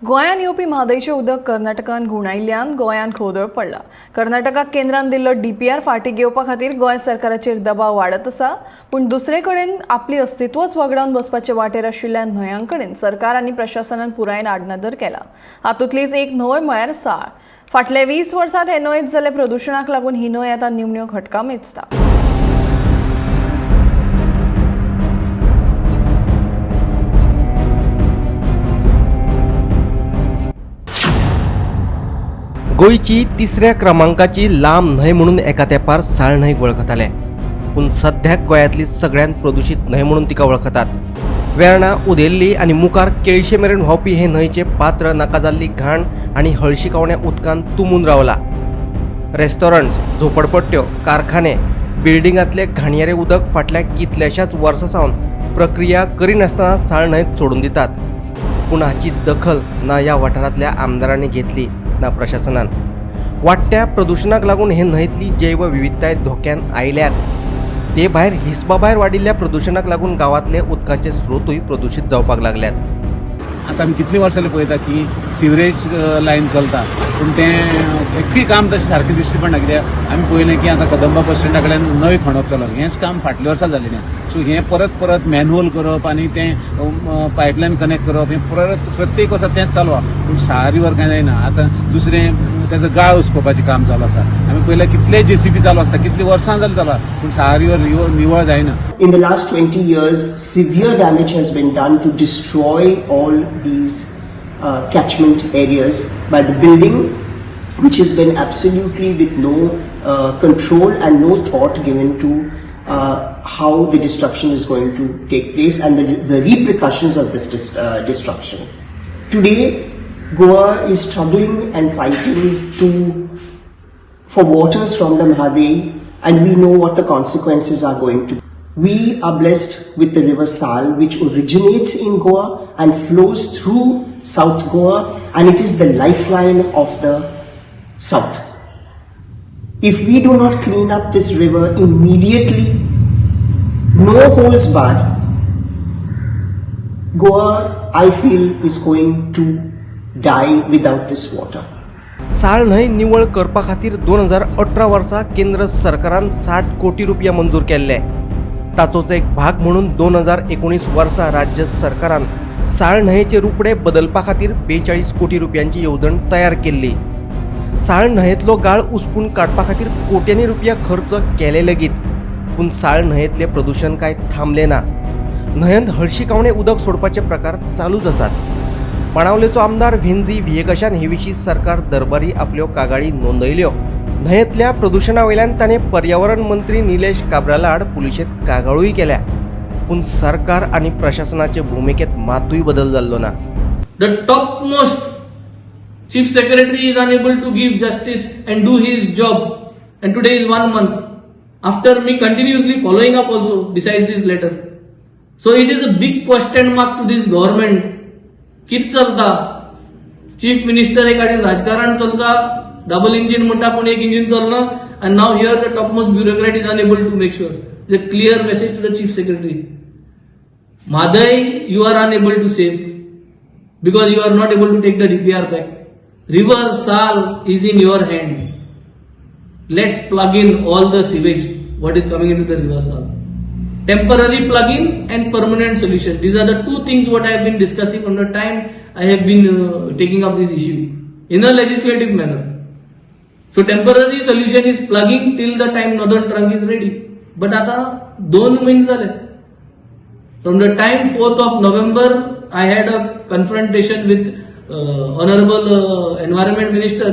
गोंयांत येवपी म्हादयचें उदक कर्नाटकान घुंवडायिल्ल्यान गोंयांत खवदळ पडला. कर्नाटकाक केंद्रान दिल्लो डीपीआर फाटीं घेवपा खातीर गोंय सरकाराचेर दबाव वाडत आसा, पूण दुसरे कडेन आपली अस्तित्वच वगडावन बसपाचे वाटेर आशिल्ल्या न्हंयां कडेन सरकार आनी प्रशासनान पुरायेन आडनदर केला. हातूंतलीच एक न्हंय म्हळ्यार साळ. फाटल्या 20 वर्सांत हे न्हंयेंत जाल्ल्या प्रदुशणाक लागून ही न्हंय आतां निमण्यो घटका मेजता. गोंयची तिसऱ्या क्रमांकाची लांब न्हंय म्हणून एका तेंपार साळ न्हंयक वळखताले, पूण सद्याक गोंयांतली सगळ्यांत प्रदुशीत न्हंय म्हणून तिका वळखतात. वेर्णा उदेल्ली आनी मुखार केळशे मेरेन व्हांवपी हे न्हंयचें पात्र नाका जाल्ली घाण आनी हळशिकावण्या उदकान तुंबून रावला. रेस्टॉरंट्स, झोपडपट्ट्यो, कारखाने, बिल्डिंगांतले घाणयारे उदक फाटल्या कितल्याशाच वर्सां सावन प्रक्रिया करिनासतना साळ न्हंयत सोडून दितात, पूण हाची दखल ना ह्या वाठारांतल्या आमदारांनी घेतली ना प्रशासनान. वाडट्या प्रदुशणाक लागून हे न्हंयतली जैवविविधताय धोक्यान आयल्याच, ते भायर हिसबा भायर वाडिल्ल्या प्रदुशणाक लागून गांवांतले उदकाचे स्रोतूय प्रदुशीत जावपाक लागल्यात. आतां आमी कितलीं वर्सां जालीं पळयता की सिवरेज लायन चलता, पूण तें एक्कूय काम तशें सारकें दिश्टी पडना. कित्याक आमी पळयलें की आतां कदंबा बस स्टँडा कडेन नवी खणप चलप, हेंच काम फाटल्या वर्सा जालें ना. सो हें परत परत मॅन्युअल करप आनी तें पायपलायन कनेक्ट करप हें परत प्रत्येक वर्सा तेंच चालू आहा, पूण साळ रिवर कांय जायना. आतां दुसरें तेजो गाळ उसपोवपाचें काम चालू आसा. आमी पळयलें कितले जेसीबी चालू आसता, कितलीं वर्सां जालीं चालू आहा, पूण साळ रिवर निवळ जायना. In the last 20 years, severe damage has been done to destroy all these catchment areas by the building, which has been absolutely with no control and no thought given to how the destruction is going to take place and the repercussions of this destruction. Today, Goa is struggling and fighting for waters from the Mhadei, and we know what the consequences are going to be. We are blessed with the river Sal, which originates in Goa and flows through South Goa, and it is the lifeline of the South. If we do not clean up this river immediately, no holds barred, Goa, I feel, is going to die without this water. साळ न्हंय निवळ करपा खातीर 2018 वर्सा केंद्र सरकारान 60 कोटी रुपया मंजूर केल्ले. ताचोच एक भाग म्हणून 2019 वर्सा राज्य सरकारान साळ न्हंयेचे रुपडे बदलपा खातीर 42 कोटी रुपयांची येवजण तयार केल्ली. साळ न्हंयेंतलो गाळ उसपून काडपा खातीर कोट्यांनी रुपया खर्च केले लेगीत, पूण साळ न्हंयेंतलें प्रदुशण कांय थांबलें ना. न्हंयेंत हळशिकावणें उदक सोडपाचे प्रकार चालूच आसात. बाणावलेचो आमदार व्हेंझी व्हिएगशान हे विशीं सरकार दरबारी आपल्यो कागाळी नोंदयल्यो. न्हंयेंतल्या प्रदुशणा वयल्यान ताणें पर्यावरण मंत्री निलेश काब्राला आड पुलिशेंत कागाळूय केल्या, पूण सरकार आनी प्रशासनाचे भुमिकेंत मातूय बदल जाल्लो ना. The topmost chief secretary is unable to give justice and do his job. And today is one month. After me continuously following up also, besides this letter. So it is a big question mark to this government. कित चलता? Chief minister एक आनी राजकारण चलता. Double engine म्हणटा, पूण एक engine चलना. And now here the topmost bureaucrat is unable to make sure. The clear message to the chief secretary. Mhadei, you are unable to save because you are not able to take the DPR back. River Sal is in your hand. Let's plug in all the sewage what is coming into the River Sal. Temporary plug-in and permanent solution. These are the two things what I have been discussing from the time I have been taking up this issue in a legislative manner. So temporary solution is plugging till the time northern trunk is ready. But आता 2 महिने झाले. From the time 4th of November, I had a confrontation with Honorable Environment Minister.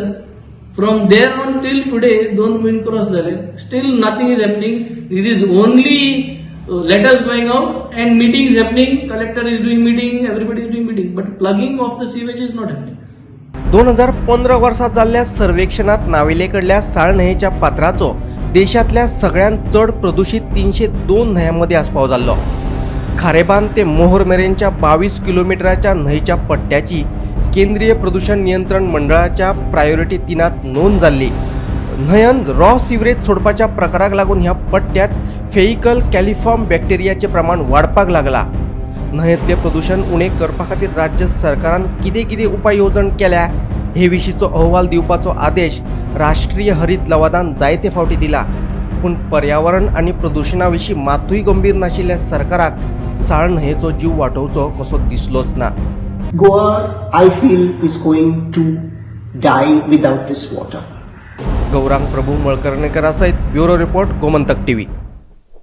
From there on till today, 2 महिने cross झाले. Still nothing is happening. It is only letters going out and meetings happening. Collector is doing meeting, everybody is doing meeting. But plugging of the sewage is not happening. 2015 वर्सा जाल्ल्या सर्वेक्षणांत नावेले कडल्या साळ न्हंयेच्या पात्राचो देशांतल्या सगळ्यांत चड प्रदुशीत 302 न्हंयां मदीं आस्पाव जाल्लो. खारेबांद ते मोहोर मेरेनच्या 22 किलोमिटराच्या न्हंयच्या पट्ट्याची केंद्रीय प्रदूषण नियंत्रण मंडळाच्या प्रायोरिटी तिनांत नोंद जाल्ली. न्हंयन रॉ सिवरेज सोडपाच्या प्रकाराक लागून ह्या पट्ट्यात फेयिकल कॅलिफॉर्म बॅक्टेरियाचें प्रमाण वाडपाक लागला. न्हंयेंतलें प्रदूशण उणें करपा खातीर राज्य सरकारान कितें कितें उपाय येवजण केल्या हे विशींचो अहवाल दिवपाचो आदेश राष्ट्रीय हरीत लवादान जायते फावटी दिला. पूण पर्यावरण आनी प्रदुशणा विशीं मातूय गंभीर नाशिल्ल्या सरकाराक साळ न्हंयेचो जीव वाटोवचो कसो दिसलोच ना. Goa, I feel, is going to die without this water. Gaurang Prabhu मळकर्णेकरा सयत ब्युरो रिपोर्ट, गोमंतक टीव्ही.